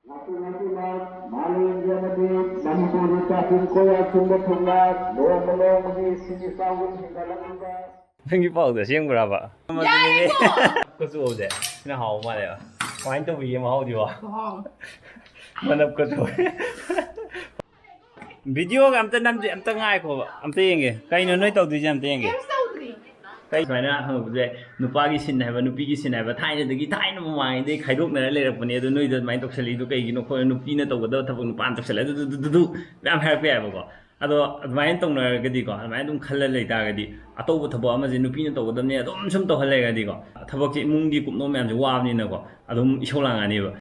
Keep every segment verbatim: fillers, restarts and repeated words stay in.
ꯃꯇꯨꯡ ꯃꯇꯨꯡꯅ ꯃꯥꯂꯦꯝꯒꯤ ꯑꯃꯗꯤ ꯃꯅꯤꯄꯨꯔꯒꯤ ꯀꯥꯆꯤꯟ ꯀꯣꯌꯥ ꯁꯤꯟꯕ ꯊꯨꯡꯅ ꯅꯣꯡꯃ ꯅꯣꯡꯃꯒꯤ ꯁꯤꯒꯤ ꯆꯥꯎꯒꯨꯝ ꯍꯦꯟꯒꯠꯂꯛꯂꯤꯕ ꯅꯪꯒꯤ ꯄꯥꯎꯗꯣ ꯑꯁꯦꯡꯕ꯭ꯔꯕ? ꯌꯥꯏꯀꯣ! ꯀꯆꯨꯁꯦ ꯁꯤꯅ ꯍꯥꯎꯕ ꯃꯥꯜꯂꯦꯕ꯫ ꯀꯃꯥꯏꯅ ꯇꯧꯕꯤꯒꯦ ꯃꯍꯥꯎꯗꯤꯕꯣ? ꯃꯅꯞ ꯀꯆꯨ꯫ ꯚꯤꯗꯤꯑꯣꯒ ꯑꯝꯇ ꯅꯝꯗꯦ, ꯑꯝꯇ ꯉꯥꯏꯈꯣꯕ, ꯑꯝꯇ ꯌꯦꯡꯒꯦ꯫ ꯀꯩꯅꯣ ꯅꯣꯏ ꯇꯧꯗꯣꯏꯁꯦ? ꯑꯝꯇ ꯌꯦꯡꯒꯦ꯫ ꯀꯩꯝ ꯇꯧꯗ꯭ꯔꯤ꯫ ꯀꯩ ꯁꯨꯃꯥꯏꯅ ꯍꯪꯉꯛꯄꯁꯦ, ꯅꯨꯄꯥꯒꯤ ꯁꯤꯟ ꯍꯥꯏꯕ, ꯅꯨꯄꯤꯒꯤ ꯁꯤꯟ ꯍꯥꯏꯕ ꯊꯥꯏꯅꯗꯒꯤ, ꯊꯥꯏꯅ ꯃꯃꯥꯡꯉꯩꯗꯒꯤ ꯈꯥꯏꯗꯣꯛꯅꯔ ꯂꯩꯔꯛꯄꯅꯦ꯫ ꯑꯗꯣ ꯅꯣꯏꯗ ꯑꯗꯨꯃꯥꯏꯅ ꯇꯧꯁꯜꯂꯤꯗꯣ ꯀꯩꯒꯤꯅꯣ ꯈꯣꯠꯂꯣ, ꯅꯨꯄꯤꯅ ꯇꯧꯒꯗꯕ ꯊꯕꯛ ꯅꯨꯄꯥꯅ ꯇꯧꯁꯜꯂꯦ, ꯑꯗꯨ, ꯑꯗꯨ, ꯑꯗꯨ, ꯑꯗꯨ, ꯑꯗꯨ ꯃꯌꯥꯝ ꯍꯥꯏꯔꯛꯄ ꯌꯥꯏꯕꯀꯣ꯫ ꯑꯗꯣ ꯑꯗꯨꯃꯥꯏꯅ ꯇꯧꯅꯔꯒꯗꯤꯀꯣ, ꯑꯗꯨꯃꯥꯏꯅ ꯑꯗꯨꯝ ꯈꯜꯂ ꯂꯩꯇꯥꯔꯒꯗꯤ, ꯑꯇꯧꯕ ꯊꯕꯛ ꯑꯃꯁꯦ ꯅꯨꯄꯤꯅ ꯇꯧꯒꯗꯕꯅꯦ ꯑꯗꯨꯝ ꯁꯨꯝ ꯇꯧꯍꯜ ꯂꯩꯔꯒꯗꯤꯀꯣ, ꯊꯕꯛꯁꯦ, ꯏꯃꯨꯡꯒꯤ ꯀꯨꯞꯅꯣꯝ ꯃꯌꯥꯝꯁꯦ ꯋꯥꯕꯅꯤꯅꯀꯣ, ꯑꯗꯨꯝ ꯏꯁꯧ ꯂꯥꯡꯉꯅꯦꯕ꯫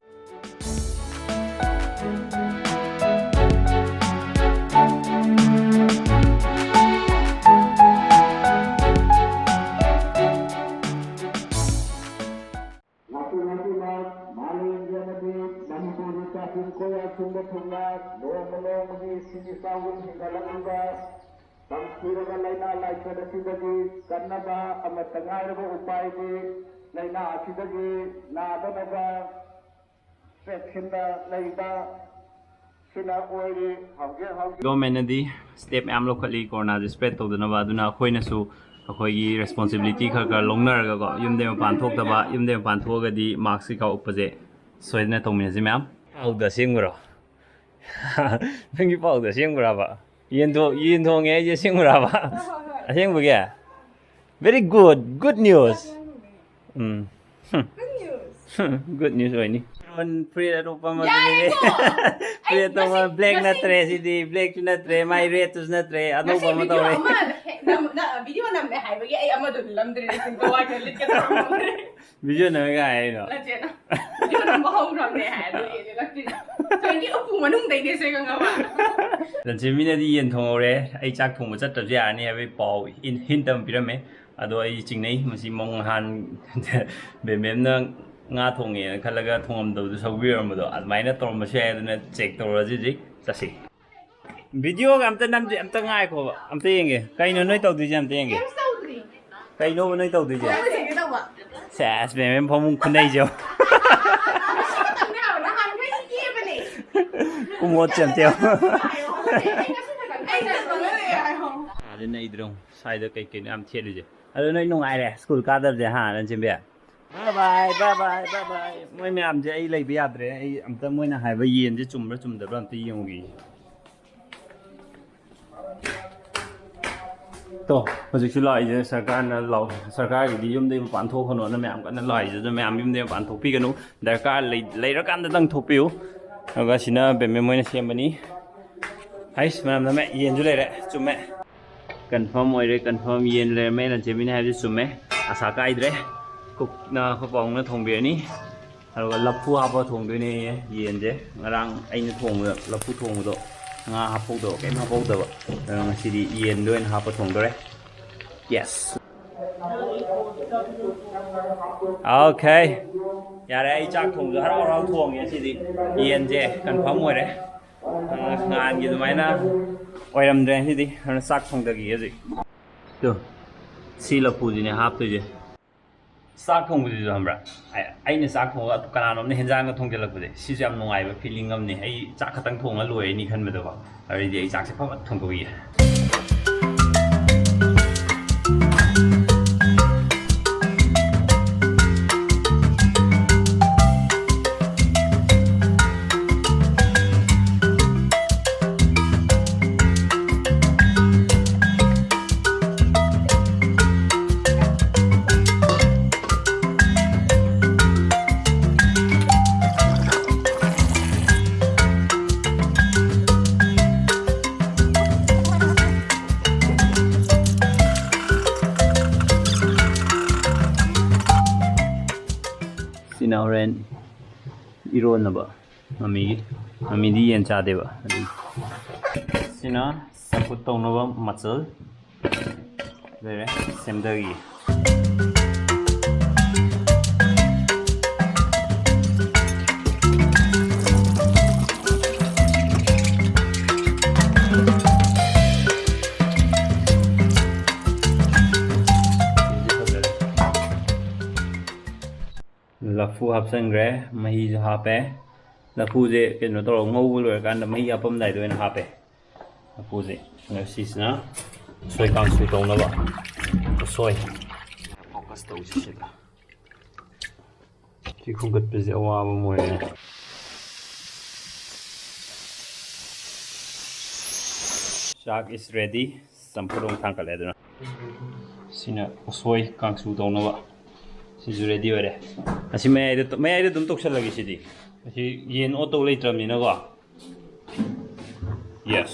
ꯃꯇꯨꯡ ꯃꯇꯨꯡꯅ ꯃꯥꯂꯦꯝꯒꯤ ꯑꯃꯗꯤ ꯃꯅꯤꯄꯨꯔꯒꯤ ꯀꯥꯆꯤꯟ ꯀꯣꯌꯥ ꯁꯤꯟꯕ ꯊꯨꯡꯅ ꯅꯣꯡꯃ ꯅꯣꯡꯃꯒꯤ ꯁꯤꯒꯤ ꯆꯥꯎꯒꯨꯝ ꯍꯦꯟꯒꯠꯂꯛꯂꯤꯕ ꯇꯝꯊꯤꯔꯕ ꯂꯥꯏꯅꯥ ꯂꯥꯏꯆꯠ ꯑꯁꯤꯗꯒꯤ ꯀꯟꯅꯕ ꯑꯃꯠꯇ ꯉꯥꯏꯔꯕ ꯎꯄꯥꯏꯗꯤ ꯂꯥꯏꯅꯥ ꯑꯁꯤꯗꯒꯤ ꯅꯥꯗꯅꯕ ꯆꯦꯛꯁꯤꯟꯅ ꯂꯩꯕ ꯁꯤꯅ ꯑꯣꯏꯔꯤ꯫ ꯍꯧꯖꯤꯛ ꯍꯧꯖꯤꯛ ꯒꯣꯔꯃꯦꯟꯅꯗꯤ ꯁ꯭ꯇꯦꯞ ꯃꯌꯥꯝ ꯂꯧꯈꯠꯂꯤ ꯀꯣꯔꯣꯅꯥꯁꯦ ꯁ꯭ꯄ꯭ꯔꯦꯗ ꯇꯧꯗꯅꯕ꯫ ꯑꯗꯨꯅ ꯑꯩꯈꯣꯏꯅꯁꯨ ꯑꯩꯈꯣꯏꯒꯤ ꯔꯦꯁꯄꯣꯟꯁꯤꯕꯤꯂꯤꯇꯤ ꯈꯔ ꯈꯔ ꯂꯧꯅꯔꯒꯀꯣ, ꯌꯨꯝꯗꯩ ꯃꯄꯥꯟ ꯊꯣꯛꯇꯕ, ꯌꯨꯝꯗꯩ ꯃꯄꯥꯟ ꯊꯣꯛꯑꯒꯗꯤ ꯃꯥꯛꯁ ꯀꯩꯀꯥ ꯎꯞꯄꯁꯦ ꯁꯣꯏꯗꯅ ꯇꯧꯃꯤꯟꯅꯁꯤ ꯃꯌꯥꯝ꯫ ꯄꯥꯎꯗ ꯑꯁꯦꯡꯕꯔꯣ? ꯅꯪꯒꯤ ꯄꯥꯎꯗ ꯑꯁꯦꯡꯕ꯭ꯔꯕ? ꯌꯦꯟ ꯊꯣ-, ꯌꯦꯟ ꯊꯣꯡꯉꯦ ꯍꯥꯏꯁꯦ ꯑꯁꯦꯡꯕ꯭ꯔꯕ? ꯍꯣꯏ, ꯍꯣꯏ, ꯍꯣꯏ꯫ ꯑꯁꯦꯡꯕꯒꯤ? Very good, good news. ꯎꯝ꯫ Good news꯫ Good news ꯑꯣꯏꯅꯤ꯫ ꯐꯨꯔꯤꯠ ꯑꯇꯣꯞꯄ ꯑꯃ ꯌꯥꯔꯦꯀꯣ! ꯂꯩꯔꯦ꯫ ꯐꯨꯔꯤꯠ ꯑꯩ ꯑꯇꯣꯞꯄ ꯉꯁꯤ, black ꯉꯁꯤ ꯅꯠꯇ꯭ꯔꯦ ꯁꯤꯗꯤ, blackꯁꯨ ꯅꯠꯇ꯭ꯔꯦ, ꯃꯥꯏ redꯁꯨ ꯅꯠꯇ꯭ꯔꯦ, ꯉꯁꯤ ꯑꯅꯧꯕ ꯑꯃ video ꯇꯧꯔꯦ꯫ ꯑꯃ ꯅꯝ-, ꯅ-, video ꯅꯝꯃꯦ ꯍꯥꯏꯕꯒꯤ ꯑꯩ ꯑꯃꯗꯣ ꯂꯤꯠꯂꯝꯗ꯭ꯔꯦ, ꯁꯤꯡꯗꯣ ꯋꯥꯏꯗ ꯂꯤꯠꯀꯦ ꯇꯧꯔꯝꯕꯅꯦ꯫ Video ꯅꯝꯃꯦꯒ ꯍꯥꯏꯔꯤꯅꯣ? ꯅꯠꯇꯦꯅ꯫ Video ꯅꯝꯕ ꯍꯧꯈ꯭ꯔꯕꯅꯦ ꯍꯥꯏ, ꯑꯗꯨꯒꯤ ꯂꯤꯠꯂꯛꯇ꯭ꯔꯤꯅꯦ꯫ ꯊꯣꯏꯒꯤ ꯎꯄꯨ ꯃꯅꯨꯡꯗꯩꯅꯦ ꯁꯦ, ꯈꯪꯉꯕ? ꯂꯟꯆꯦꯟꯕꯤꯅꯗꯤ ꯌꯦꯟ ꯊꯣꯡꯍꯧꯔꯦ, ꯑꯩ ꯆꯥꯛ ꯊꯣꯡꯕ ꯆꯠꯇ꯭ꯔꯁꯨ ꯌꯥꯔꯅꯤ ꯍꯥꯏꯕꯒꯤ ꯄꯥꯎ ꯍꯤꯟ-, hint ꯑꯃ ꯄꯤꯔꯝꯃꯦ꯫ ꯑꯗꯣ ꯑꯩ ꯆꯤꯡꯅꯩ, ꯃꯁꯤ ꯃꯑꯣꯡ ꯅꯍꯥꯟ ꯕꯦꯝꯕꯦꯝꯅ ꯉꯥ ꯊꯣꯡꯉꯦꯅ ꯈꯜꯂꯒ ꯊꯣꯡꯉꯝꯗꯕꯗꯣ, ꯁꯧꯒ꯭ꯔꯤ ꯑꯣꯏꯔꯝꯕꯗꯣ, ꯑꯗꯨꯃꯥꯏꯅ ꯇꯧꯔꯝꯕꯁꯨ ꯌꯥꯏ꯫ ꯑꯗꯨꯅ check ꯇꯧꯔꯁꯤ ꯍꯧꯖꯤꯛ, ꯆꯠꯁꯤ꯫ ꯚꯤꯗꯤꯑꯣꯒ ꯑꯝꯇ ꯅꯝꯗꯦ, ꯑꯝꯇ ꯉꯥꯏꯈꯣꯕ, ꯑꯝꯇ ꯌꯦꯡꯒꯦ꯫ ꯀꯩꯅꯣ ꯅꯣꯏ ꯇꯧꯗꯣꯏꯁꯦ? ꯑꯝꯇ ꯌꯦꯡꯒꯦ꯫ ꯀꯩꯝ ꯇꯧꯗ꯭ꯔꯤ꯫ ꯀꯩꯅꯣꯕ ꯅꯣꯏ ꯇꯧꯗꯣꯏꯁꯦ? ꯐꯣꯟ ꯌꯦꯡꯒꯦ ꯇꯧꯕ꯫ ꯁꯦꯁ, ꯕꯦꯝꯕꯦꯝ ꯐꯃꯨꯡ ꯈꯨꯅꯩꯁꯦ꯫ ꯅꯍꯥꯟꯈꯩꯗꯤ ꯀꯨꯃꯣꯠ ꯆꯦꯝꯇꯦꯝ꯫ ꯑꯗꯨ ꯅꯩꯗ꯭ꯔꯣ? ꯁ꯭ꯋꯥꯏꯗ ꯀꯩ ꯀꯩꯅꯣ ꯌꯥꯝ ꯊꯦꯠꯂꯤꯁꯦ꯫ ꯑꯗꯨ ꯅꯣꯏ ꯅꯨꯡꯉꯥꯏꯔꯦ ꯁ꯭ꯀꯨꯜ ꯀꯥꯗꯕꯁꯦ, ꯍꯥ, ꯂꯟꯆꯦꯟꯕꯤ? Bye bye, bye bye, bye bye. ꯃꯣꯏ ꯃꯌꯥꯝꯁꯦ ꯑꯩ ꯂꯩꯕ ꯌꯥꯗ꯭ꯔꯦ꯫ ꯑꯩ ꯑꯝꯇ ꯃꯣꯏꯅ ꯍꯥꯏꯕ ꯌꯦꯟꯁꯦ ꯆꯨꯝꯕ꯭ꯔꯥ ꯆꯨꯝꯗꯕ꯭ꯔꯥ ꯑꯝꯇ ꯌꯦꯡꯉꯨꯒꯦ꯫ ꯇꯣ, ꯍꯧꯖꯤꯛꯁꯨ ꯂꯥꯛꯏꯁꯦ ꯁꯔꯀꯥꯔꯅ ꯂꯥꯎ-, ꯁꯔꯀꯥꯔꯒꯤꯗꯤ ꯌꯨꯝꯗꯒꯤ ꯃꯄꯥꯟ ꯊꯣꯛꯀꯅꯣꯅ ꯃꯌꯥꯝ ꯀꯟꯅ ꯂꯥꯎꯔꯤꯁꯦ꯫ ꯑꯗꯨ ꯃꯌꯥꯝ ꯌꯨꯝꯗꯒꯤ ꯃꯄꯥꯟ ꯊꯣꯛꯄꯤꯒꯅꯨ, ꯗꯔꯀꯥꯔ ꯂꯩ-, ꯂꯩꯔꯀꯥꯟꯗꯇꯪ ꯊꯣꯛꯄꯤꯌꯨ꯫ ꯑꯗꯨꯒ ꯁꯤꯅ ꯕꯦꯝꯕꯦꯝ ꯃꯣꯏꯅ ꯁꯦꯝꯕꯅꯤ꯫ ꯍꯩꯁ, ꯃꯅꯝ ꯅꯝꯃꯦ, ꯌꯦꯟꯁꯨ ꯂꯩꯔꯦ꯫ ꯆꯨꯝꯃꯦ, ꯀꯟꯐꯥꯔꯝ ꯑꯣꯏꯔꯦ, ꯀꯟꯐꯥꯔꯝ ꯌꯦꯟ ꯂꯩꯔꯝꯃꯦ꯫ ꯂꯟꯆꯦꯟꯕꯤꯅ ꯍꯥꯏꯕꯗꯨ ꯆꯨꯝꯃꯦ, ꯑꯁꯥ ꯀꯥꯏꯗ꯭ꯔꯦ꯫ ꯀꯨꯛꯅ ꯑꯩꯈꯣꯏ ꯄꯥꯕꯨꯡꯅ ꯊꯣꯡꯕꯤꯔꯅꯤ꯫ ꯑꯗꯨꯒ ꯂꯐꯨ ꯍꯥꯞꯄ ꯊꯣꯡꯗꯣꯏꯅꯦ ꯌꯦꯟꯁꯦ꯫ ꯉꯔꯥꯡ ꯑꯩꯅ ꯊꯣꯡꯕꯗ ꯂꯐꯨ ꯊꯣꯡꯕꯗꯣ ꯉꯥ ꯍꯥꯞꯍꯧꯗꯕ, ꯀꯩꯝ ꯍꯥꯞꯍꯧꯗꯕ꯫ ꯑꯗꯣ ꯉꯁꯤꯗꯤ ꯌꯦꯟꯗ ꯑꯣꯏꯅ ꯍꯥꯞꯄ ꯊꯣꯡꯗꯣꯔꯦ꯫ Yes. Okay. ꯌꯥꯔꯦ, ꯑꯩ ꯆꯥꯛ ꯊꯣꯡꯕꯗꯣ ꯍꯔꯥꯎ ꯍꯔꯥꯎ ꯊꯣꯡꯉꯦ ꯉꯁꯤꯗꯤ꯫ ꯌꯦꯟꯁꯦ ꯀꯟꯐꯥꯔꯝ ꯑꯣꯏꯔꯦ꯫ ꯑꯗꯨꯅ ꯅꯍꯥꯟꯒꯤ ꯑꯗꯨꯃꯥꯏꯅ ꯑꯣꯏꯔꯝꯗ꯭ꯔꯦ ꯉꯁꯤꯗꯤ꯫ ꯑꯗꯨꯅ ꯆꯥꯛ ꯊꯣꯡꯗꯒꯦ ꯍꯧꯖꯤꯛ꯫ ꯇꯨ, ꯁꯤ ꯂꯐꯨꯁꯤꯅꯦ ꯍꯥꯞꯇꯣꯏꯁꯦ꯫ ꯆꯥꯛ ꯊꯣꯡꯕꯁꯤꯁꯨ ꯈꯪꯕ꯭ꯔꯥ? ꯑꯩ-, ꯑꯩꯅ ꯆꯥꯛ ꯊꯣꯡꯉꯒ ꯀꯅꯥꯅꯣꯝꯅ ꯍꯦꯟꯖꯥꯡꯒ ꯊꯣꯡꯖꯤꯜꯂꯛꯄꯁꯦ, ꯁꯤꯁꯨ ꯌꯥꯝ ꯅꯨꯡꯉꯥꯏꯕ feeling ꯑꯃꯅꯤ꯫ ꯑꯩ ꯆꯥꯛ ꯈꯛꯇꯪ ꯊꯣꯡꯉ ꯂꯣꯏꯔꯅꯤ ꯈꯟꯕꯗꯀꯣ꯫ ꯑꯗꯨꯗꯤ ꯑꯩ ꯆꯥꯛꯁꯦ ꯐꯠ ꯐꯠ ꯊꯣꯡꯗꯣꯛꯈꯤꯒꯦ꯫ ꯁꯤꯅ ꯍꯣꯔꯦꯟ ꯏꯔꯣꯟꯅꯕ꯫ ꯃꯃꯤꯒꯤ, ꯃꯃꯤꯗꯤ ꯌꯦꯟ ꯆꯥꯗꯦꯕ꯫ ꯑꯗꯨꯒꯤ꯫ ꯁꯤꯅ ꯆꯝꯐꯨꯠ ꯇꯧꯅꯕ ꯃꯆꯜ ꯂꯩꯔꯦ, ꯁꯦꯝꯗꯔꯤ꯫ ꯂꯐꯨ ꯍꯥꯞꯆꯤꯟꯈ꯭ꯔꯦ, ꯃꯍꯤꯁꯨ ꯍꯥꯞꯄꯦ꯫ ꯂꯐꯨꯁꯦ ꯀꯩꯅꯣ ꯇꯧꯔꯒ ꯉꯧꯕ ꯂꯣꯏꯔꯀꯥꯟꯗ ꯃꯍꯤ ꯍꯥꯞꯄꯝꯗꯥꯏꯗ ꯑꯣꯏꯅ ꯍꯥꯞꯄꯦ꯫ ꯂꯐꯨꯁꯦ꯫ ꯑꯗꯣ ꯁꯤꯁꯤꯅ ꯎꯁꯣꯏ ꯀꯥꯡꯁꯨ ꯇꯧꯅꯕ꯫ ꯎꯁꯣꯏ꯫ Focus ꯇꯧꯁꯤ ꯁꯤꯗ꯫ ꯁꯤ ꯈꯣꯝꯒꯠꯄꯁꯦ ꯑꯋꯥꯕ ꯑꯃ ꯑꯣꯏꯔꯦ꯫ ꯆꯥꯛ is ready꯫ ꯆꯝꯐꯨꯠ ꯑꯃꯨꯛ ꯊꯥꯡꯀꯠꯂꯦ ꯑꯗꯨꯅ꯫ ꯁꯤꯅ ꯎꯁꯣꯏ ꯀꯥꯡꯁꯨ ꯇꯧꯅꯕ꯫ ꯁꯤꯁꯨ ready ꯑꯣꯏꯔꯦ꯫ ꯑꯁꯤ ꯃꯌꯥꯏꯗ, ꯃꯌꯥꯏꯗ ꯑꯗꯨꯝ ꯇꯧꯁꯜꯂꯒꯦ ꯁꯤꯗꯤ꯫ ꯑꯁꯤ ꯌꯦꯟ ꯑꯣꯠꯇꯧ ꯂꯩꯇ꯭ꯔꯕꯅꯤꯅꯀꯣ꯫ Yes꯫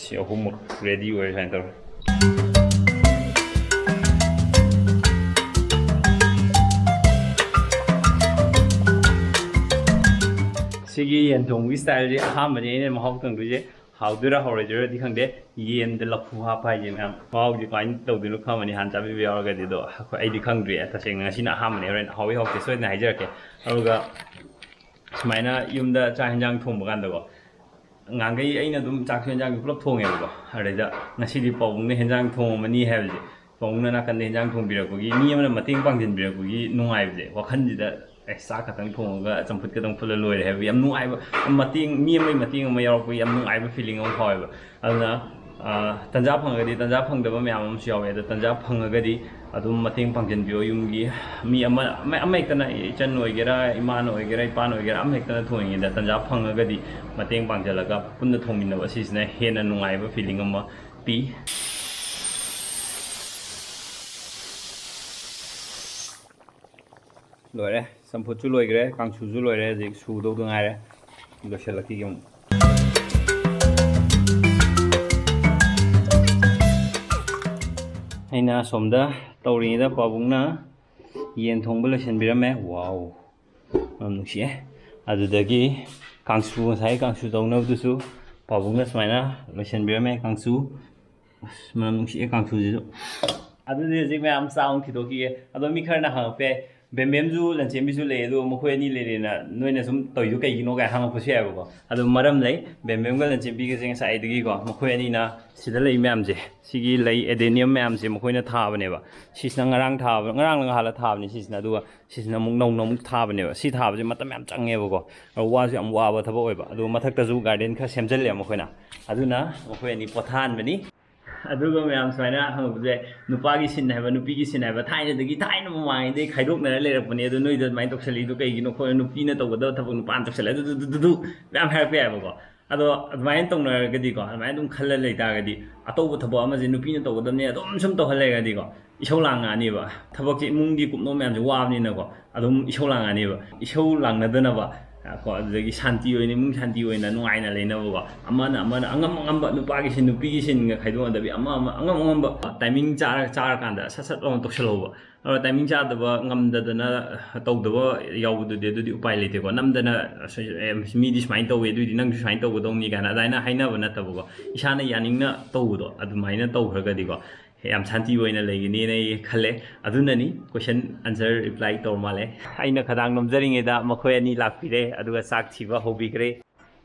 ꯁꯤ ꯑꯍꯨꯝꯃꯛ ready ꯑꯣꯏꯔꯦ ꯁꯨꯃꯥꯏꯅ ꯇꯧꯔꯦ꯫ ꯁꯤꯒꯤ ꯌꯦꯟ ꯊꯣꯡꯕꯒꯤ styleꯁꯦ ꯑꯍꯥꯟꯕꯅꯦ ꯑꯩꯅ ꯃꯍꯥꯎ ꯇꯪꯗꯣꯏꯁꯦ꯫ ꯍꯥꯎꯗꯣꯏꯔꯥ ꯍꯥꯎꯔꯣꯏꯗꯣꯏꯔꯗꯤ ꯈꯪꯗꯦ꯫ ꯌꯦꯟꯗ ꯂꯐꯨ ꯍꯥꯞꯄ ꯍꯥꯏꯁꯦ ꯃꯌꯥꯝ ꯃꯍꯥꯎꯁꯦ ꯀꯃꯥꯏꯅ ꯇꯧꯗꯣꯏꯅꯣ ꯈꯪꯉꯝꯃꯅꯤ ꯍꯥꯟꯅ ꯆꯥꯕꯤꯕ ꯌꯥꯎꯔꯒꯗꯤ꯫ ꯑꯗꯣ ꯑꯩꯈꯣꯏ, ꯑꯩꯗꯤ ꯈꯪꯗ꯭ꯔꯤ꯫ ꯇꯁꯦꯡꯅ ꯉꯁꯤꯅ ꯑꯍꯥꯟꯕꯅꯦ꯫ ꯍꯣꯔꯦꯟ ꯍꯥꯎꯏ ꯍꯥꯎꯇꯦ ꯁꯣꯏꯗꯅ ꯍꯥꯏꯖꯔꯛꯀꯦ꯫ ꯑꯗꯨꯒ ꯁꯨꯃꯥꯏꯅ ꯌꯨꯝꯗ ꯆꯥꯛ ꯍꯦꯟꯖꯥꯡ ꯊꯣꯡꯕ ꯀꯥꯟꯗꯀꯣ, ꯉꯍꯥꯟꯈꯩ ꯑꯩꯅ ꯑꯗꯨꯝ ꯆꯥꯛꯁꯨ ꯍꯦꯟꯖꯥꯡꯁꯨ ꯄꯨꯂꯞ ꯊꯣꯡꯉꯦꯕꯀꯣ꯫ ꯑꯗꯩꯗ ꯉꯁꯤꯗꯤ ꯄꯥꯕꯨꯡꯅ ꯍꯦꯟꯖꯥꯡ ꯊꯣꯡꯉꯝꯃꯅꯤ ꯍꯥꯏꯕꯁꯦ, ꯄꯥꯕꯨꯡꯅ ꯅꯥꯀꯟꯗ ꯍꯦꯟꯖꯥꯡ ꯊꯣꯡꯕꯤꯔꯛꯄꯒꯤ, ꯃꯤ ꯑꯃꯅ ꯃꯇꯦꯡ ꯄꯥꯡꯁꯤꯟꯕꯤꯔꯛꯄꯒꯤ ꯅꯨꯡꯉꯥꯏꯕꯁꯦ, ꯋꯥꯈꯜꯁꯤꯗ ꯑꯦ, ꯆꯥꯛ ꯈꯛꯇꯪ ꯊꯣꯡꯉꯒ ꯆꯝꯐꯨꯠ ꯈꯛꯇꯪ ꯐꯨꯠꯂ ꯂꯣꯏꯔꯦ ꯍꯥꯏꯕ ꯌꯥꯝ ꯅꯨꯡꯉꯥꯏꯕ, ꯃꯇꯦꯡ, ꯃꯤ ꯑꯃꯒꯤ ꯃꯇꯦꯡ ꯑꯃ ꯌꯥꯎꯔꯛꯄꯒꯤ ꯌꯥꯝ ꯅꯨꯡꯉꯥꯏꯕ feeling ꯑꯃ ꯐꯥꯎꯋꯦꯕ꯫ ꯑꯗꯨꯅ, ꯑ, ꯇꯟꯖꯥ ꯐꯪꯉꯒꯗꯤ, ꯇꯟꯖꯥ ꯐꯪꯗꯕ ꯃꯌꯥꯝ ꯑꯃꯁꯨ ꯌꯥꯎꯋꯦ, ꯑꯗꯣ ꯇꯟꯖꯥ ꯐꯪꯉꯒꯗꯤ ꯑꯗꯨꯝ ꯃꯇꯦꯡ ꯄꯥꯡꯁꯤꯟꯕꯤꯌꯣ ꯌꯨꯝꯒꯤ ꯃꯤ ꯑꯃ, ꯑꯃ, ꯑꯃ ꯍꯦꯛꯇꯅ, ꯏꯆꯟ ꯑꯣꯏꯒꯦꯔꯥ, ꯏꯃꯥꯅ ꯑꯣꯏꯒꯦꯔꯥ, ꯏꯄꯥꯅ ꯑꯣꯏꯒꯦꯔꯥ, ꯑꯃ ꯍꯦꯛꯇꯅ ꯊꯣꯡꯉꯤꯉꯩꯗ ꯇꯟꯖꯥ ꯐꯪꯉꯒꯗꯤ ꯃꯇꯦꯡ ꯄꯥꯡꯁꯤꯜꯂꯒ ꯄꯨꯟꯅ ꯊꯣꯡꯃꯤꯟꯅꯕ, ꯑꯁꯤꯁꯤꯅ ꯍꯦꯟꯅ ꯅꯨꯡꯉꯥꯏꯕ feeling ꯑꯃ ꯄꯤ꯫ ꯂꯣꯏꯔꯦ꯫ ꯆꯝꯐꯨꯠꯁꯨ ꯂꯣꯏꯈ꯭ꯔꯦ, ꯀꯥꯡꯁꯨꯁꯨ ꯂꯣꯏꯔꯦ, ꯍꯧꯖꯤꯛ ꯁꯨꯗꯧꯗ ꯉꯥꯏꯔꯦ꯫ ꯂꯣꯏꯁꯤꯜꯂꯛꯈꯤꯒꯦ ꯑꯃꯨꯛ꯫ ꯑꯩꯅ ꯑꯁꯣꯝꯗ ꯇꯧꯔꯤꯉꯩꯗ ꯄꯥꯕꯨꯡꯅ ꯌꯦꯟ ꯊꯣꯡꯕ ꯂꯣꯏꯁꯤꯟꯕꯤꯔꯝꯃꯦ꯫ ꯋꯥꯎ, ꯌꯥꯝ ꯅꯨꯡꯁꯤꯌꯦ꯫ ꯑꯗꯨꯗꯒꯤ ꯀꯥꯡꯁꯨ, ꯉꯁꯥꯏ ꯀꯥꯡꯁꯨ ꯇꯧꯅꯕꯗꯨꯁꯨ ꯄꯥꯕꯨꯡꯅ ꯁꯨꯃꯥꯏꯅ ꯂꯣꯏꯁꯤꯟꯕꯤꯔꯝꯃꯦ꯫ ꯀꯥꯡꯁꯨ, ꯑꯁ, ꯃꯅꯝ ꯅꯨꯡꯁꯤꯌꯦ ꯀꯥꯡꯁꯨꯁꯤꯁꯨ꯫ ꯑꯗꯨꯗꯤ ꯍꯧꯖꯤꯛ ꯃꯌꯥꯝ ꯆꯥ ꯑꯃꯨꯛ ꯊꯤꯗꯣꯛꯈꯤꯒꯦ꯫ ꯑꯗꯣ ꯃꯤ ꯈꯔꯅ ꯍꯪꯉꯛꯄ ꯌꯥꯏ, ꯕꯦꯝꯕꯦꯝꯁꯨ ꯂꯟꯆꯦꯟꯕꯤꯁꯨ ꯂꯩ, ꯑꯗꯣ ꯃꯈꯣꯏ ꯑꯅꯤ ꯂꯩꯔꯦꯅ ꯅꯣꯏꯅ ꯁꯨꯝ ꯇꯧꯔꯤꯗꯣ ꯀꯩꯒꯤꯅꯣ ꯀꯥꯏꯅ ꯍꯪꯉꯛꯄꯁꯨ ꯌꯥꯏꯕꯀꯣ꯫ ꯑꯗꯣ ꯃꯔꯝ ꯂꯩ꯫ ꯕꯦꯝꯕꯦꯝꯒ ꯂꯟꯆꯦꯟꯕꯤꯒꯁꯦ ꯉꯁꯥꯏꯗꯒꯤꯀꯣ, ꯃꯈꯣꯏ ꯑꯅꯤꯅ ꯁꯤꯗ ꯂꯩ ꯃꯌꯥꯝꯁꯦ, ꯁꯤꯒꯤ ꯂꯩ ꯑꯦꯗꯦꯅꯤꯌꯝ ꯃꯌꯥꯝꯁꯦ ꯃꯈꯣꯏꯅ ꯊꯥꯕꯅꯦꯕ꯫ ꯁꯤꯁꯤꯅ ꯉꯔꯥꯡ ꯊꯥꯕ, ꯉꯔꯥꯡ ꯅꯍꯥꯜꯂ ꯊꯥꯕꯅꯤ ꯁꯤꯁꯤꯅ, ꯑꯗꯨꯒ ꯁꯤꯁꯤꯅ ꯑꯃꯨꯛ ꯅꯧꯅ ꯑꯃꯨꯛ ꯊꯥꯕꯅꯦꯕ꯫ ꯁꯤ ꯊꯥꯕꯁꯦ ꯃꯇꯝ ꯌꯥꯝ ꯆꯪꯉꯦꯕꯀꯣ, ꯑꯗꯣ ꯋꯥꯁꯨ ꯌꯥꯝ ꯋꯥꯕ ꯊꯕꯛ ꯑꯣꯏꯕ꯫ ꯑꯗꯨ ꯃꯊꯛꯇꯁꯨ ꯒꯥꯔꯗꯦꯟ ꯈꯔ ꯁꯦꯝꯖꯤꯜꯂꯦ ꯃꯈꯣꯏꯅ, ꯑꯗꯨꯅ ꯃꯈꯣꯏ ꯑꯅꯤ ꯄꯣꯊꯥꯍꯟꯕꯅꯤ꯫ ꯑꯗꯨꯒ ꯃꯌꯥꯝ ꯁꯨꯃꯥꯏꯅ ꯍꯪꯉꯛꯄꯁꯦ, ꯅꯨꯄꯥꯒꯤ ꯁꯤꯟ ꯍꯥꯏꯕ, ꯅꯨꯄꯤꯒꯤ ꯁꯤꯟ ꯍꯥꯏꯕ, ꯊꯥꯏꯅꯗꯒꯤ, ꯊꯥꯏꯅ ꯃꯃꯥꯡꯉꯩꯗꯒꯤ ꯈꯥꯏꯗꯣꯛꯅꯔ ꯂꯩꯔꯛꯄꯅꯦ꯫ ꯑꯗꯣ ꯅꯣꯏꯗ ꯑꯗꯨꯃꯥꯏꯅ ꯇꯧꯁꯜꯂꯤꯗꯣ ꯀꯩꯒꯤꯅꯣ ꯈꯣꯠꯂꯤꯅꯣ, ꯅꯨꯄꯤꯅ ꯇꯧꯒꯗꯕ ꯊꯕꯛ ꯅꯨꯄꯥꯅ ꯇꯧꯁꯜꯂꯦ, ꯑꯗꯨ, ꯑꯗꯨ, ꯑꯗꯨ, ꯑꯗꯨ, ꯑꯗꯨ ꯃꯌꯥꯝ ꯍꯥꯏꯔꯛꯄ ꯌꯥꯏꯕꯀꯣ꯫ ꯑꯗꯣ ꯑꯗꯨꯃꯥꯏꯅ ꯇꯧꯅꯔꯒꯗꯤꯀꯣ, ꯑꯗꯨꯃꯥꯏꯅ ꯑꯗꯨꯝ ꯈꯜꯂ ꯂꯩꯇꯥꯔꯒꯗꯤ, ꯑꯇꯧꯕ ꯊꯕꯛ ꯑꯃꯁꯦ ꯅꯨꯄꯤꯅ ꯇꯧꯒꯗꯕꯅꯦ ꯑꯗꯨꯝ ꯁꯨꯝ ꯇꯧꯍꯜ ꯂꯩꯔꯒꯗꯤꯀꯣ, ꯏꯁꯧ ꯂꯥꯡꯉꯛꯑꯅꯦꯕ꯫ ꯊꯕꯛꯁꯦ, ꯏꯃꯨꯡꯒꯤ ꯀꯨꯞꯅꯣ ꯃꯌꯥꯝꯁꯦ ꯋꯥꯕꯅꯤꯅꯀꯣ, ꯑꯗꯨꯝ ꯏꯁꯧ ꯂꯥꯡꯉꯛꯑꯅꯦꯕ꯫ ꯏꯁꯧ ꯂꯥꯡꯅꯗꯅꯕ ꯀꯣ, ꯑꯗꯨꯗꯒꯤ ꯁꯥꯟꯇꯤ ꯑꯣꯏꯅ, ꯏꯃꯨꯡ ꯁꯥꯟꯇꯤ ꯑꯣꯏꯅ ꯅꯨꯡꯉꯥꯏꯅ ꯂꯩꯅꯕꯀꯣ, ꯑꯃꯅ ꯑꯃꯅ ꯑꯉꯝ ꯑꯉꯝꯕ, ꯅꯨꯄꯥꯒꯤ ꯁꯤꯟ, ꯅꯨꯄꯤꯒꯤ ꯁꯤꯟꯒ ꯈꯥꯏꯗꯣꯛꯅꯗꯕꯤ, ꯑꯃ ꯑꯃ ꯑꯉꯝ ꯑꯉꯝꯕ ꯇꯥꯏꯃꯤꯡ ꯆꯥꯔ, ꯆꯥꯔꯀꯥꯟꯗ ꯁꯠ ꯁꯠ ꯂꯥꯎꯅ ꯇꯧꯁꯜꯍꯧꯕ꯫ ꯑꯗꯣ ꯇꯥꯏꯃꯤꯡ ꯆꯥꯗꯕ, ꯉꯝꯗꯗꯅ ꯇꯧꯗꯕ ꯌꯥꯎꯕꯗꯨꯗꯤ, ꯑꯗꯨꯗꯤ ꯎꯄꯥꯏ ꯂꯩꯇꯦꯀꯣ꯫ ꯅꯝꯗꯅ "ꯑꯁ, ꯑꯦ, ꯃꯤꯗꯤ ꯁꯨꯃꯥꯏꯅ ꯇꯧꯋꯦ, ꯑꯗꯨꯏꯗꯤ ꯅꯪꯁꯨ ꯁꯨꯃꯥꯏꯅ ꯇꯧꯒꯗꯧꯅꯤ" ꯀꯥꯏꯅ ꯑꯗꯨꯃꯥꯏꯅ ꯍꯥꯏꯅꯕ ꯅꯠꯇꯕꯀꯣ, ꯏꯁꯥꯅ ꯌꯥꯅꯤꯡꯅ ꯇꯧꯕꯗꯣ ꯑꯗꯨꯃꯥꯏꯅ ꯇꯧꯈ꯭ꯔꯒꯗꯤꯀꯣ, ꯌꯥꯝ ꯁꯥꯟꯇꯤ ꯑꯣꯏꯅ ꯂꯩꯒꯅꯤꯅ ꯑꯩ ꯈꯜꯂꯦ꯫ ꯑꯗꯨꯅꯅꯤ ꯀꯣꯏꯁꯟ ꯑꯟꯁꯔ ꯔꯤꯄ꯭ꯂꯥꯏ ꯇꯧꯔ ꯃꯥꯜꯂꯦ꯫ ꯑꯩꯅ ꯈꯗꯥꯡ ꯅꯣꯝꯖꯔꯤꯉꯩꯗ ꯃꯈꯣꯏ ꯑꯅꯤ ꯂꯥꯛꯄꯤꯔꯦ, ꯑꯗꯨꯒ ꯆꯥꯛ ꯊꯤꯕ ꯍꯧꯕꯤꯈ꯭ꯔꯦ꯫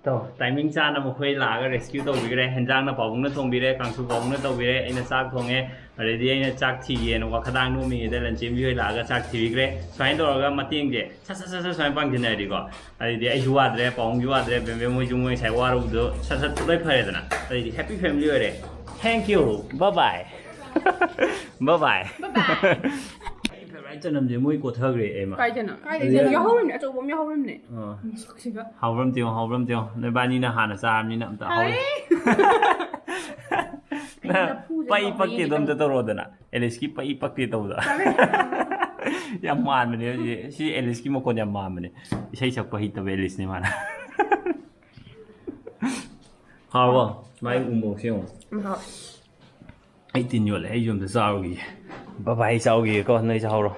ꯇꯣ, ꯇꯥꯏꯃꯤꯡ ꯆꯥꯅ ꯃꯈꯣꯏ ꯂꯥꯛꯑꯒ ꯔꯦꯁꯀ꯭ꯌꯨ ꯇꯧꯕꯤꯈ꯭ꯔꯦ꯫ ꯍꯦꯟꯖꯥꯡꯅ ꯄꯥꯕꯨꯡꯅ ꯊꯣꯡꯕꯤꯔꯦ, ꯀꯥꯡꯁꯨ ꯄꯥꯕꯨꯡꯅ ꯇꯧꯕꯤꯔꯦ, ꯑꯩꯅ ꯆꯥꯛ ꯊꯣꯡꯉꯦ꯫ ꯑꯗꯩꯗꯤ ꯑꯩꯅ ꯆꯥꯛ ꯊꯤꯒꯦꯅ ꯋꯥꯈꯗꯥꯡ ꯅꯣꯝꯃꯤꯉꯩꯗ ꯂꯟꯆꯦꯟꯕꯤ ꯍꯣꯏ ꯂꯥꯛꯑꯒ ꯆꯥꯛ ꯊꯤꯕꯤꯈ꯭ꯔꯦ꯫ ꯁꯨꯃꯥꯏꯅ ꯇꯧꯔꯒ ꯃꯇꯦꯡꯁꯦ ꯁꯠ ꯁꯠ ꯁꯠ ꯁꯠ ꯁꯨꯃꯥꯏꯅ ꯄꯥꯡꯁꯤꯟꯅꯔꯗꯤꯀꯣ, ꯑꯗꯩꯗꯤ ꯑꯩꯁꯨ ꯋꯥꯗ꯭ꯔꯦ, ꯄꯥꯕꯨꯡꯁꯨ ꯋꯥꯗ꯭ꯔꯦ, ꯕꯦꯝꯕꯦꯝ ꯍꯣꯏꯁꯨ ꯃꯣꯏ ꯉꯁꯥꯏ ꯋꯥꯔꯨꯕꯗꯣ ꯁꯠ ꯁꯠ ꯂꯣꯏ ꯐꯔꯦꯗꯅ, ꯑꯗꯩꯗꯤ ꯍꯦꯄꯤ ꯐꯦꯃꯤꯂꯤ ꯑꯣꯏꯔꯦ꯫ Thank you, bye bye. Bye bye. Bye bye. ꯑꯩ ꯐꯦꯚꯣꯔꯥꯏꯠ ꯆꯅꯝꯁꯦ ꯃꯣꯏ ꯀꯣꯊꯈ꯭ꯔꯦ ꯑꯩꯃ꯫ ꯀꯥꯏꯗꯅꯣ? ꯀꯥꯏꯗꯩ ꯑꯗꯨꯗ ꯆꯅꯝ? ꯌꯥꯎꯍꯧꯔꯤꯕꯅꯦ, ꯑꯆꯧꯕ ꯑꯃ ꯌꯥꯎꯍꯧꯔꯤꯕꯅꯦ꯫ ꯑꯥ꯫ ꯃꯁꯛꯁꯤꯒ꯫ ꯍꯥꯎꯕ꯭ꯔꯝ ꯇꯤꯌꯣ, ꯍꯥꯎꯕ꯭ꯔꯝ ꯇꯤꯌꯣ꯫ ꯅꯣꯏꯕꯥꯅꯤꯅ ꯍꯥꯟꯅ ꯆꯥꯔꯕꯅꯤꯅ ꯑꯝꯇ ꯍꯥꯎꯔꯦ꯫ ꯍꯥꯏ꯫ ꯑꯩ ꯂꯐꯨꯁꯦ ꯄꯛꯏ ꯍꯥꯎꯕ꯭ꯔꯥ ꯄꯛꯇꯦꯗꯣ ꯌꯦꯡꯒꯦ ꯑꯝꯇ ꯇꯧꯔꯣꯗꯅ꯫ ꯑꯦꯂꯤꯁꯀꯤ ꯄꯛꯏ ꯄꯛꯇꯦ ꯇꯧꯕꯗꯣ꯫ ꯆꯥꯔꯦ꯫ ꯌꯥꯝ ꯃꯥꯟꯕꯅꯦ ꯍꯧꯖꯤꯛ꯫ ꯁꯤ ꯑꯦꯂꯤꯁꯀꯤ ꯃꯈꯣꯟ ꯌꯥꯝ ꯃꯥꯟꯕꯅꯦ꯫ ꯏꯁꯩ ꯁꯛꯄ ꯍꯩꯇꯕ ꯑꯦꯂꯤꯁꯅꯦ ꯃꯥꯅ꯫ ꯍꯥꯎꯕ? ꯃꯥꯏ ꯎꯃꯣꯔꯣꯛꯁꯦ ꯌꯦꯡꯉꯣ꯫ ꯎꯝ, ꯍꯥꯎ꯫ ꯑꯩ ꯇꯤꯟ ꯌꯣꯠꯂꯦ, ꯑꯩꯁꯨ ꯑꯝꯇ ꯆꯥꯔꯨꯈꯤꯒꯦ꯫ ꯕꯕꯥꯏ ꯆꯥꯎꯈꯤꯒꯦꯀꯣ, ꯅꯣꯏ ꯆꯥꯍꯧꯔꯣ꯫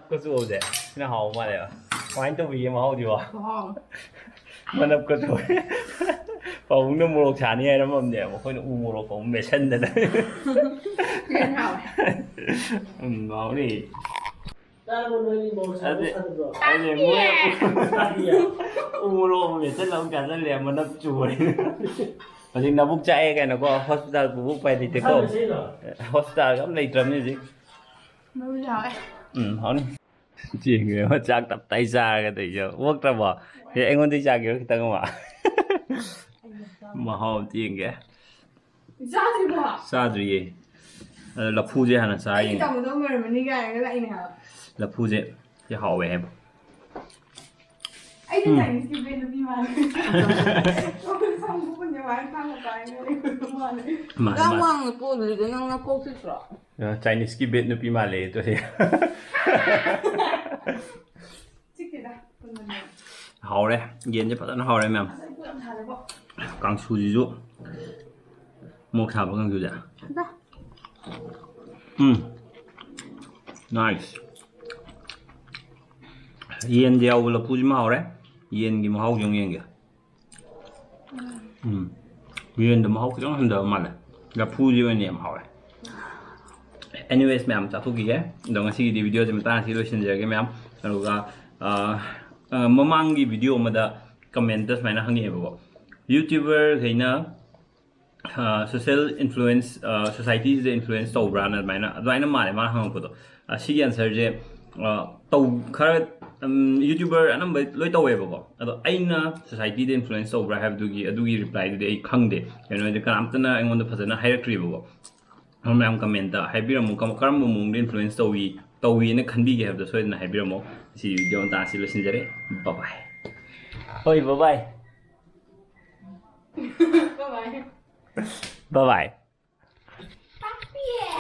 ꯀꯆꯨꯁꯦ ꯁꯤꯅ ꯍꯥꯎꯕ ꯃꯥꯜꯂꯦꯕ꯫ ꯀꯃꯥꯏꯅ ꯇꯧꯕꯤꯒꯦ ꯃꯍꯥꯎꯗꯤꯕꯣ? ꯈꯨꯍꯥꯎ꯫ ꯃꯅꯞ ꯀꯆꯨ꯫ ꯄꯥꯕꯨꯡꯅ ꯃꯣꯔꯣꯛ ꯁꯥꯅꯤ ꯍꯥꯏꯔꯝꯃꯕꯅꯦ, ꯑꯩꯈꯣꯏꯅ ꯎ ꯃꯣꯔꯣꯛ ꯑꯃꯨꯛ ꯃꯦꯠꯁꯟꯗꯅ꯫ ꯌꯥꯝ ꯍꯥꯎꯋꯦ꯫ ꯎꯝ, ꯍꯥꯎꯅꯤ꯫ ꯆꯥꯔꯕꯣ ꯅꯣꯏꯒꯤ ꯃꯣꯔꯣꯛ ꯁꯥꯕ? ꯑꯗꯨ ꯁꯥꯗꯕ꯭ꯔꯣ? ꯑꯩꯗꯤ ꯃꯣꯏ ꯆꯥꯗꯤꯌꯦ꯫ ꯎ ꯃꯣꯔꯣꯛ ꯑꯃ ꯃꯦꯠꯁꯜꯂ ꯑꯃꯨꯛ ꯆꯥꯁꯜꯂꯦ, ꯃꯅꯞ ꯆꯨꯔꯦ꯫ ꯍꯧꯖꯤꯛ ꯅꯕꯨꯛ ꯆꯥꯛꯑꯦ ꯀꯥꯏꯅꯀꯣ, ꯍꯣꯁꯄꯤꯇꯥꯜ ꯄꯨꯕ ꯎꯄꯥꯏ ꯂꯩꯇꯦꯀꯣ꯫ ꯃꯁꯥ ꯃꯁꯥ ꯂꯩꯔꯣ? ꯍꯣꯁꯄꯤꯇꯥꯜꯒ ꯑꯝ ꯂꯩꯇ꯭ꯔꯕꯅꯤ ꯍꯧꯖꯤꯛ꯫ ꯃꯔꯨ ꯌꯥꯎꯋꯦ꯫ ꯎꯝ, ꯍꯥꯎꯅꯤ꯫ ꯆꯦꯡꯒꯤ ꯑꯃ ꯆꯥꯛ ꯇꯞ ꯇꯥꯏ ꯆꯥꯔꯒ ꯇꯧꯔꯤꯁꯦ꯫ ꯑꯣꯛꯇ꯭ꯔꯕꯣ? ꯑꯦ, ꯑꯩꯉꯣꯟꯗꯩ ꯆꯥꯒꯦꯔꯣ ꯈꯤꯇꯪ ꯑꯃ? ꯃꯍꯥꯎ ꯑꯝꯇ ꯌꯦꯡꯒꯦ꯫ ꯆꯥꯗ꯭ꯔꯤꯕꯣ? ꯆꯥꯗ꯭ꯔꯤꯌꯦ꯫ ꯑꯗꯣ ꯂꯐꯨꯁꯦ ꯍꯥꯟꯅ ꯆꯥ ꯑꯩ ꯌꯦꯡꯒꯦ꯫ ꯇꯧꯒꯗꯧ ꯑꯣꯏꯔꯝꯃꯅꯤ ꯀꯥꯏꯅꯒ ꯂꯥꯛꯏꯅꯦ ꯍꯥꯏꯕ꯫ ꯂꯐꯨꯁꯦ ꯁꯤ ꯍꯥꯎꯋꯦ ꯍꯥꯏꯕ꯫ ꯑꯩꯁꯦ ꯎꯝ꯫ ꯆꯥꯏꯅꯤꯁꯀꯤ ꯕ꯭ꯔꯦꯟ ꯅꯨꯄꯤ ꯃꯥꯜꯂꯦ꯫ ꯁꯝꯕꯨ ꯄꯨꯟꯅ ꯋꯥꯏ ꯊꯥꯡꯒ ꯄꯥꯏꯔꯒ ꯂꯩꯕ ꯃꯥꯜꯂꯦ꯫ ꯃꯥꯅꯦ, ꯌꯥꯝ ꯃꯥꯅꯦ꯫ ꯋꯥꯡꯅ ꯄꯣꯛꯑꯝꯃꯤꯗꯨꯗ ꯅꯪ ꯅꯀꯣꯛ ꯆꯤꯛꯇ꯭ꯔꯣ? ꯑ, ꯆꯥꯏꯅꯤꯁꯀꯤ ꯕꯦꯠ ꯅꯨꯄꯤ ꯃꯥꯜꯂꯦ ꯇꯣꯁꯦ꯫ ꯆꯤꯛꯇꯦꯗ, ꯄꯨꯟꯕꯅꯦ꯫ ꯍꯥꯎꯔꯦ, ꯌꯦꯟꯁꯦ ꯐꯖꯅ ꯍꯥꯎꯔꯦ ꯃꯌꯥꯝ꯫ ꯑꯁ, ꯑꯩ ꯄꯨꯛ ꯌꯥꯝ ꯊꯜꯂꯦꯕꯣ꯫ ꯀꯥꯡꯁꯨꯁꯤꯁꯨ, ꯃꯣꯔꯣꯛ ꯁꯥꯕ ꯀꯥꯡꯁꯨꯁꯦ꯫ ꯗꯥ꯫ ꯎꯝ, nice꯫ ꯌꯦꯟꯗ ꯌꯥꯎꯕ ꯂꯐꯨꯁꯤꯃ ꯍꯥꯎꯔꯦ꯫ ꯌꯦꯟꯒꯤ ꯃꯍꯥꯎꯁꯤ ꯑꯃꯨꯛ ꯌꯦꯡꯒꯦ꯫ ꯎꯝ, ꯌꯦꯟꯗ ꯃꯍꯥꯎ ꯈꯤꯇꯪ ꯍꯟꯊꯕ ꯃꯥꯜꯂꯦ꯫ ꯂꯐꯨꯁꯤ ꯑꯣꯏꯅ ꯌꯥꯝ ꯍꯥꯎꯔꯦ꯫ Anyways, ꯃꯌꯥꯝ ꯆꯥꯊꯣꯛꯈꯤꯒꯦ꯫ ꯑꯗꯣ ꯉꯁꯤꯒꯤꯗꯤ video ꯁꯦ ꯃꯇꯥꯡ ꯑꯁꯤ ꯂꯣꯏꯁꯤꯟꯖꯔꯒꯦ ꯃꯌꯥꯝ꯫ ꯑꯗꯨꯒ, ꯑ, ꯑ, ꯃꯃꯥꯡꯒꯤ video ꯑꯃꯗ comment ꯇ ꯁꯨꯃꯥꯏꯅ ꯍꯪꯉꯛꯑꯦꯕꯀꯣ, YouTuber ꯈꯩꯅ, ꯑ, social influence, ꯑ, society ꯁꯤꯗ influence ꯇꯧꯕ꯭ꯔꯥꯅ ꯑꯗꯨꯃꯥꯏꯅ, ꯑꯗꯨꯃꯥꯏꯅ ꯃꯥꯜꯂꯦ ꯃꯥꯅ ꯍꯪꯉꯛꯄꯗꯣ꯫ ꯑ, ꯁꯤꯒꯤ answer ꯁꯦ, ꯑ, ꯇꯧ-, ꯈꯔ, ꯎꯝ, YouTuber ꯑꯅꯝꯕ ꯂꯣꯏ ꯇꯧꯋꯦꯕꯀꯣ꯫ ꯑꯗꯣ ꯑꯩꯅ society ꯗ influence ꯇꯧꯕ꯭ꯔꯥ ꯍꯥꯏꯕꯗꯨꯒꯤ, ꯑꯗꯨꯒꯤ reply ꯗꯨꯗꯤ ꯑꯩ ꯈꯪꯗꯦ꯫ ꯀꯩꯅꯣ ꯍꯥꯏꯗꯤ ꯀꯅꯥꯝꯇꯅ ꯑꯩꯉꯣꯟꯗ ꯐꯖꯅ ꯍꯥꯏꯔꯛꯇ꯭ꯔꯤꯕꯀꯣ꯫ ꯑꯗꯣ ꯃꯌꯥꯝ comment ꯇ ꯍꯥꯏꯕꯤꯔꯝꯃꯨ, ꯀꯝ-, ꯀꯔꯝꯕ ꯃꯑꯣꯡꯗ influence ꯇꯧꯏ, ꯇꯧꯏꯅ ꯈꯟꯕꯤꯒꯦ ꯍꯥꯏꯕꯗꯣ ꯁꯣꯏꯗꯅ ꯍꯥꯏꯕꯤꯔꯝꯃꯣ꯫ ꯁꯤ video ꯃꯇꯥꯡ ꯑꯁꯤ ꯂꯣꯏꯁꯤꯟꯖꯔꯦ꯫ Bye bye꯫ ꯍꯣꯏ, bye bye꯫ Bye bye꯫ Bye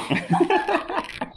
bye꯫